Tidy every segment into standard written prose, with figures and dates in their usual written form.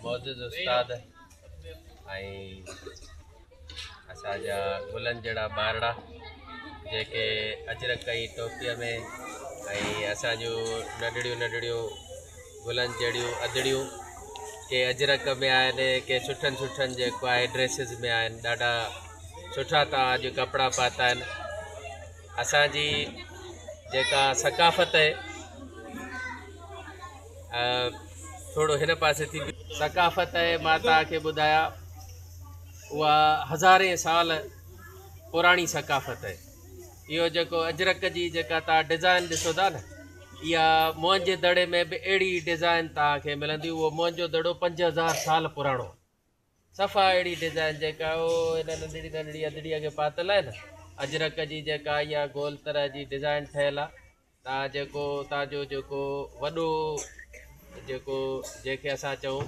معزز استاد ۽ اسان جا گلن جهڙا ٻارڙا جيڪي اجرڪ ۽ ٽوپيء ۾ ۽ اسان جون ننڍڙيون ننڍڙيون گلن جهڙيون ادڙيون ڪي اجرڪ ۾ آهن ڪي سٺن سٺن جيڪو آهي ڊريسز ۾ آهن. ڏاڍا سٺا توهان اڄ ڪپڙا پاتا آهن. اسان جي جيڪا ثقافت آهي، ٿورو هن پاسي ٿي، ثقافت آهي مان توهان کي ٻڌايان، اها هزارين سال پراڻي ثقافت آهي. اهو جيڪو اجرڪ جي جيڪا توهان ڊزائن ڏسو ٿا نه، اها موهن جي دڙي ۾ به اهڙي ڊزائن توهان کي ملندي. اهو موهن جو دڙو 5000 سال پراڻو آهي. صفا اهڙي ڊزائن جيڪا او هن ننڍڙي ننڍڙي ادڙيء کي پاتل آهي نه، اجرڪ جي جيڪا اها گول طرح جي ڊزائن ٺهيل آهي. توهان جيڪو اتان جو جيڪو وڏو جيڪو جنهن کي اسان چئون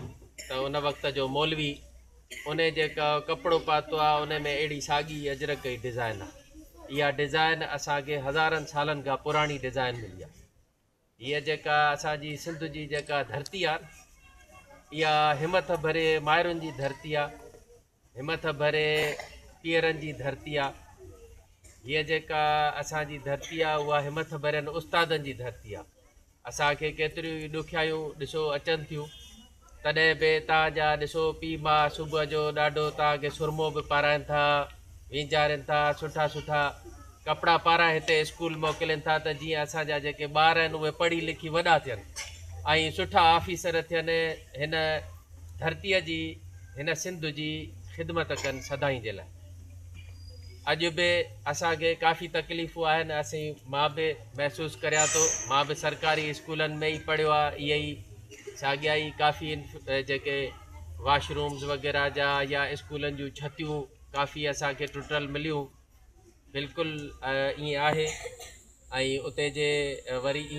ته ان وقت جو مولوي، ان جيڪا ڪپڙو پاتو آهي ان ۾ اهڙي ساڳي اجرڪ جي ڊزائن آهي. اها ڊزائن اسان کي هزارن سالن کان پراڻي ڊزائن ملي آهي. هيء جيڪا اسان جي سنڌ جي جيڪا ڌرتي آهي، اها همٿ ڀري مائرن جي ڌرتي آهي، همٿ ڀري پيئرن جي ڌرتي آهي. هيء جيڪا اسان جي ڌرتي آهي، اها همٿ ڀرين استادن جي ڌرتي آهي. اسان کي ڪيتريون ئي ڏکيائيون ڏسو اچن ٿيون، تڏهن به توهان جا ڏسو پيء ماء صبح جو ڏاڍو توهان کي سرمو به پارائين ٿا، وينجهارين ٿا، سٺا سٺا ڪپڙا پارائي هتي اسڪول موڪلين ٿا ته جيئن اسان جا جيڪي ٻار آهن اهي پڙهي لکي وڏا ٿين ۽ سٺا آفيسر ٿين، هن ڌرتيء جي هن سنڌ جي خدمت ڪن سدائين جي لاء. اڄ به اسان کي ڪافي تڪليفون آهن، اسين مان به محسوس ڪريان ٿو، مان به سرڪاري اسڪولن ۾ ئي پڙهيو آهيان، اهي ئي ساڳيا ئي ڪافي جيڪي واش رومز وغيره جا يا اسڪولن جون ڇتيون ڪافي اسان کي ٽٽل مليون، بلڪل ائين آهي ۽ اتي جي وري.